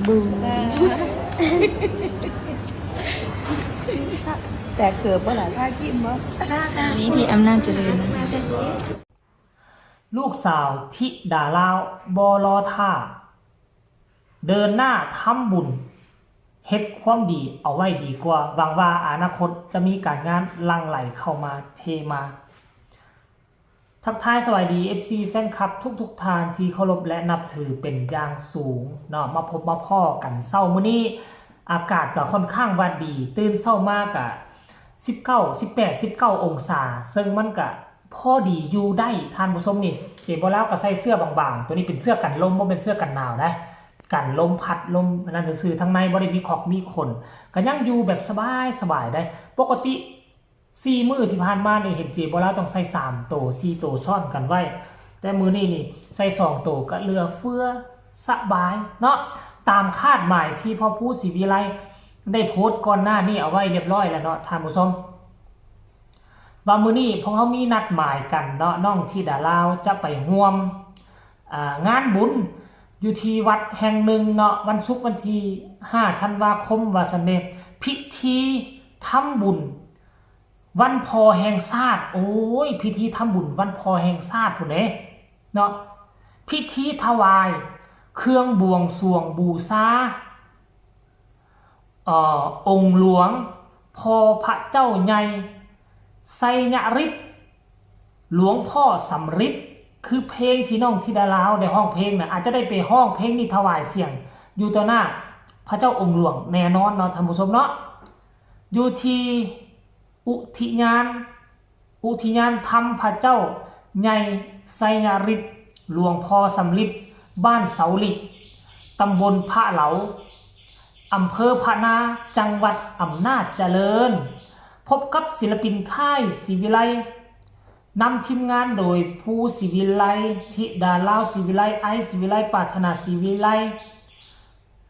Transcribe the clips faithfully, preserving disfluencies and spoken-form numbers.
บู แต่เกิดบ่ล่ะ ท่าขี้บ่ เช้านี้ที่อำนาจเจริญนะคะ ลูกสาวธิดาลาวบ่รอท่า เดินหน้าทำบุญ เฮ็ดความดีเอาไว้ดีกว่า หวังว่าอนาคตจะมีการงานหลั่งไหลเข้ามาเทมา ทักทายสวัสดี เอฟซี แฟนคลับทุกๆท่านที่เคารพและนับถือเป็นอย่างสูงเนาะ มาพบมาพ้อกันเช้ามื้อนี้ อากาศก็ค่อนข้างว่าดี ตื่นเช้ามากะสิบเก้า สิบแปด สิบเก้า องศา ซึ่งมันกะพอดีอยู่ได้ ท่านผู้ชมนี่ เจ๊บ่าวลาวก็ใส่เสื้อบางๆ ตัวนี้เป็นเสื้อกันลม บ่เป็นเสื้อกันหนาวนะ กันลมพัดลมอันนั้นซื่อๆ ทั้งในบ่ได้มีคอกมีขน ก็ยังอยู่แบบสบายๆ ได้ ปกติ สี่มื้อที่ผ่านมานี่เห็นเจ๊บ่าวลาวต้องใส่สามโต สี่โตซ้อนกันไว้ แต่มื้อนี้นี่ใส่สองโตก็เหลือเฟือสบายเนาะ ตามคาดหมายที่พ่อภูศรีวิไลได้โพสต์ก่อนหน้านี้เอาไว้เรียบร้อยแล้วเนาะ ท่านผู้ชม ว่ามื้อนี้พวกเฮามีนัดหมายกันเนาะ น้องธิดาลาวจะไปร่วม อ่า งานบุญอยู่ที่วัดแห่งหนึ่งเนาะ วันศุกร์วันที่ห้าธันวาคม ว่าซั่นเด้ พิธีทำบุญวันพ่อแห่งชาติ โอ้ย พิธีทำบุญวันพ่อแห่งชาติพู้นเด้เนาะ พิธีถวายเครื่องบวงสรวงบูชา เอ่อ องค์หลวงพ่อพระเจ้าใหญ่ไสยฤทธิ์ หลวงพ่อสำริด คือเพลงที่น้องธิดาลาวได้ร้องเพลงน่ะ อาจจะได้ไปร้องเพลงนี้ถวายเสียง อยู่ต่อหน้าพระเจ้าองค์หลวงแน่นอนเนาะ ท่านผู้ชมเนาะ อยู่ที่อุทยาน อุทยานธรรมพระเจ้าใหญ่ไสยฤทธิ์ หลวงพ่อสำริด บ้านเสาหลิก ตำบลพระเหลา อำเภอพะนา จังหวัดอำนาจเจริญ พบกับศิลปินค่ายศรีวิไล นำทีมงานโดยภูศรีวิไล ธิดาลาวศรีวิไล ไอซ์ศรีวิไล ปรารถนาศรีวิไล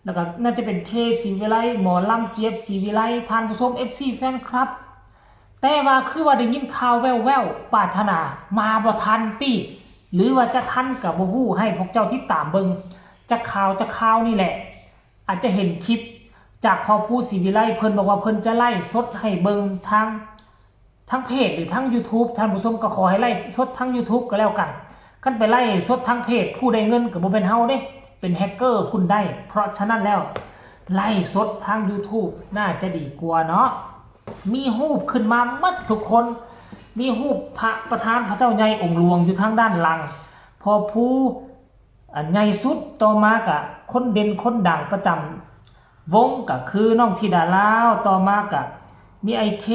แล้วก็น่าจะเป็นเคศรีวิไล หมอลำเจี๊ยบศรีวิไล ท่านผู้ชม เอฟซี แฟนคลับ แต่ว่าคือว่าได้ยินข่าวแว่วๆ ปรารถนามาบ่ทันติ หรือว่าจะทันก็บ่ฮู้ ให้พวกเจ้าติดตามเบิ่ง จักข่าวจักข่าวนี่แหละ อาจจะเห็นคลิปจากพ่อภูศรีวิไล เพิ่นบอกว่าเพิ่นจะไลฟ์สดให้เบิ่งทาง ทางเพจหรือทาง YouTube ท่านผู้ชมก็ขอให้ไลฟ์สดทาง YouTube ก็แล้วกัน คันไปไลฟ์สดทางเพจ ผู้ได้เงินก็บ่แม่นเฮาเด้ เป็นแฮกเกอร์พุ้นได้ เพราะฉะนั้นแล้วไลฟ์สดทาง YouTube น่าจะดีกว่าเนาะ มีรูปขึ้นมาหมดทุกคน มีรูปพระประธานพระเจ้าใหญ่องค์หลวงอยู่ทางด้านหลัง พ่อภู อันใหญ่สุด ต่อมากะคนเด่นคนดังประจำวงก็คือน้องธิดาลาว ต่อมากะมีไอเค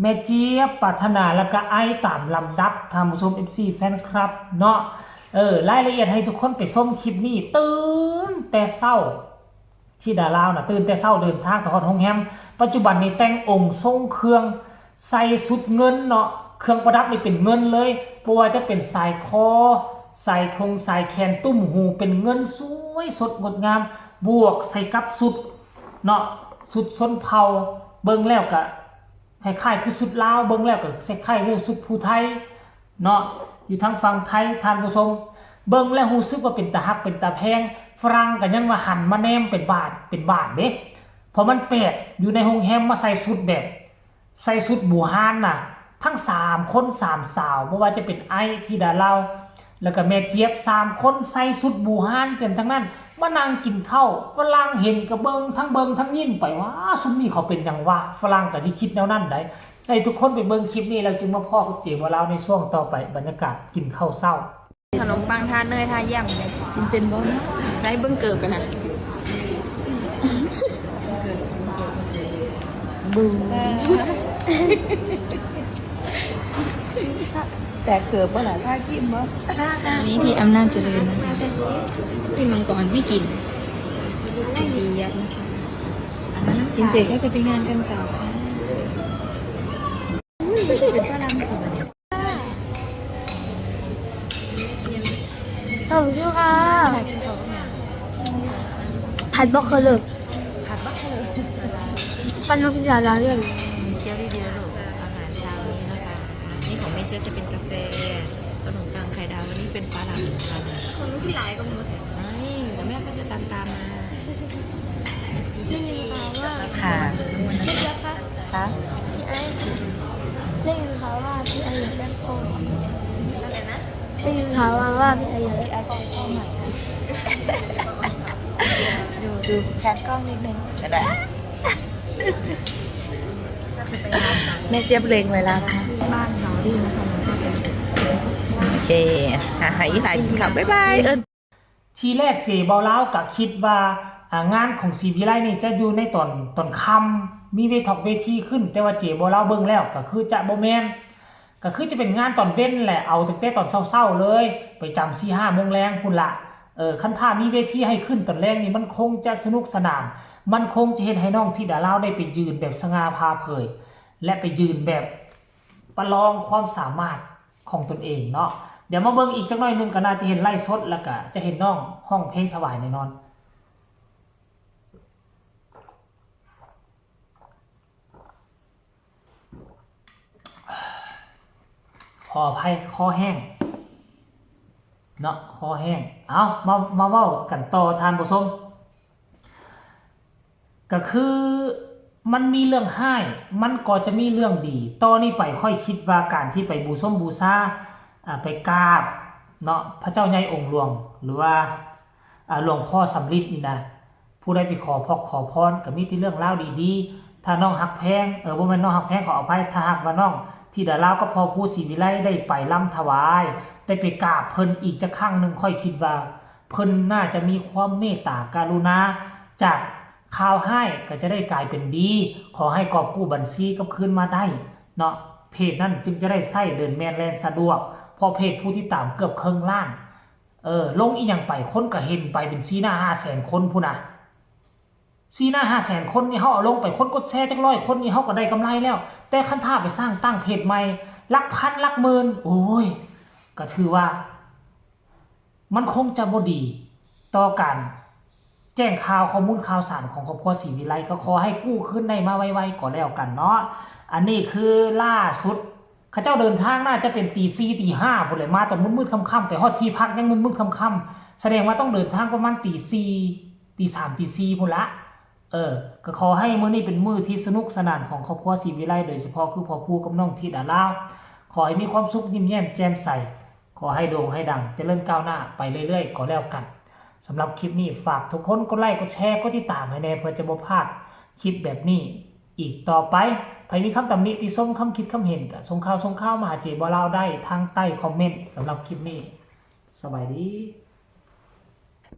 แม่เจี๊ยบ ปรารถนา แล้วก็ไอตามลำดับ ท่านผู้ชม เอฟซี แฟนคลับเนาะ เออ รายละเอียดให้ทุกคนไปชมคลิปนี้ ตื่นแต่เช้า ธิดาลาวน่ะ ตื่นแต่เช้าเดินทางไปฮอดโรงแรม ปัจจุบันนี้แต่งองค์ทรงเครื่อง ใส่ชุดเงินเนาะ เครื่องประดับนี่เป็นเงินเลย บ่ว่าจะเป็นสายคอ สายคงสายแขน ตุ้มหู เป็นเงินสวยสดงดงาม บวกใส่กับชุดเนาะ ชุดชนเผ่า เบิ่งแล้วก็คล้ายๆคือชุดลาว เบิ่งแล้วก็คล้ายๆคือชุดผู้ไทยเนาะ อยู่ทางฝั่งไทย ท่านผู้ชม เบิ่งแล้วรู้สึกว่าเป็นตาฮักเป็นตาแพง ฝรั่งก็ยังว่าหันมาแนมเป็นบาทเป็นบาทเด้ เพราะมันแปลก อยู่ในโรงแรมมาใส่ชุดแบบ ใส่ชุดบูฮานน่ะ ทั้งสามคนสามสาว บ่ว่าจะเป็นไอธิดาลาว แล้วก็แม่เจี๊ยบ สามคนใส่ชุดบูฮานกันทั้งนั้น มานั่งกินข้าว ฝรั่งเห็นก็เบิ่ง ทั้งเบิ่งทั้งยิ้มไป ว่าซุมนี้เขาเป็นหยังวะ ฝรั่งก็สิคิดแนวนั้นได๋ ให้ทุกคนไปเบิ่งคลิปนี้แล้วจึงมาพ้อกับเจ๊บ่าวลาวในช่วงต่อไป บรรยากาศกินข้าวเช้า ขนมปังทาเนยทาแยม กินเป็นบ่เนาะ ได้เบิ่งเกิบกันนะ บู แต่เกิดบ่ล่ะ ท่าขี้บ่ เช้านี้ที่อำนาจเจริญนะคะ พี่มังกรไม่กินเจี๊ยบนะคะ กินเสร็จก็จะไปงานกันต่อค่ะ ขอบคุณค่ะ ผัดบรอกโคลี ผัดบักเกอร์ ปั้นน้ำพริกยาลาเลือด เคี้ยวดีๆลูก อาหารเช้านี้นะคะ นี่ของแม่เจ๊จะเป็นกาแฟ ขนมปังไข่ดาว วันนี้เป็นปลาร้าหมูค่ะ คนรู้ที่หลายก็หมด ไม่แต่แม่ก็จะตามตามๆมา ได้ยินข่าวว่า ค่ะ พี่เจี๊ยบคะ คะ พี่ไอซ์ได้ยินข่าวว่าพี่ไอซ์อยากได้พ่อ อะไรนะ ได้ยินข่าวมาว่าพี่ไอซ์อยากได้พ่อใหม่ ดูดูแพนกล้องนิดนึงก็ได้ แม่เจี๊ยบเล็งไว้แล้วนะคะ บ้านสาวที่นครหลวงก็จะ โอเคหาหาอีหลายกินข้าวบ๊ายบายเอิญ ทีแรกเจเบาลาวก็คิดว่าอ่างานของศรีวิไลนี่จะอยู่ในตอนตอนค่ำมีเวทอกเวทีขึ้น แต่ว่าเจเบาลาวเบิ่งแล้วก็คือจะบ่แม่นก็คือจะเป็นงานตอนเว้นแหละเอาตั้งแต่ตอนเช้าๆเลย ไปจำสี่ห้าโมงแลงพุ้นละเออคันถ้ามีเวทีให้ขึ้นตอนแลงนี่มันคงจะสนุกสนาน มันคงจะเฮ็ดให้น้องธิดาลาวได้ไปยืนแบบสง่าผ่าเผย และไปยืนแบบประลองความสามารถของตนเองเนาะเดี๋ยวมาเบิ่งอีกจักหน่อยหนึงก็น่าจะเห็นไลฟ์สดแล้วก็จะเห็นน้องฮ้องเพลงถวายแน่นอน ขออภัยคอแห้งเนาะคอแห้งเอามามาเว้ากันต่อท่านผู้ชมก็คือมันมีเรื่องร้ายมันก็จะมีเรื่องดีต่อนี้ไปข้อยคิดว่าการที่ไปบูชมบูชาอ่าไปกราบเนาะพระเจ้าใหญ่องค์หลวง หรือว่าอ่าหลวงพ่อสำริดนี่นะ ผู้ใดไปขอพอกขอพรก็มีแต่เรื่องราวดีๆ ถ้าน้องฮักแพงเออบ่แม่นน้องฮักแพงขออภัยถ้าหากว่าน้องธิดาลาวกับพ่อปู่ศรีวิไลได้ไปลำถวาย ได้ไปกราบเพิ่นอีกจักครั้งหนึ่งข้อยคิดว่า เพิ่นน่าจะมีความเมตตากรุณา จากข่าวร้ายก็จะได้กลายเป็นดี ขอให้กอบกู้บัญชีกลับคืนมาได้เนาะเพจนั้นจึงจะได้ใช้เดินแมนแลนสะดวก เพราะเพจผู้ติดตามเกือบครึ่งล้าน เออลงอีหยังไปคนก็เห็นไปเป็นสี่หน้าห้าแสนคนพุ้นนะสี่หน้าห้าแสนคนนี่เฮาเอาลงไปคนกดแชร์จักร้อยคนนี่เฮาก็ได้กำไรแล้ว แต่คันถ้าไปสร้างตั้งเพจใหม่หลักพันหลักหมื่นโอ้ยก็ถือว่า มันคงจะบ่ดีต่อการแจ้งข่าวข้อมูลข่าวสารของครอบครัวศรีวิไลก็ขอให้กู้คืนได้มาไวๆก็แล้วกันเนาะอันนี้คือล่าสุดเขาเจ้าเดินทางน่าจะเป็นตีสี่ตีห้าพุ้นแหละมาตอนมืดๆค่ำๆไปฮอดที่พักยังมืดๆค่ำๆแสดงว่าต้องเดินทางประมาณตีสี่ตีสามตีสี่พุ้นละเออก็ขอให้มื้อนี้เป็นมื้อที่สนุกสนานของครอบครัวศรีวิไลโดยเฉพาะคือพ่อปู่กับน้องธิดาลาวขอให้มีความสุขยิ้มแย้มแจ่มใส ขอให้โด่งให้ดังเจริญก้าวหน้าไปเรื่อยๆก็แล้วกันสำหรับคลิปนี้ฝากทุกคนกดไลค์กดแชร์กดติดตามให้แน่เพื่อจะบ่พลาดคลิปแบบนี้อีกต่อไปใผมีคำตำหนิติชมคำคิดคำเห็นก็ส่งข่าวส่งข่าวมาหาเจเบาลาวได้ทางใต้คอมเมนต์สำหรับคลิปนี้สบายดี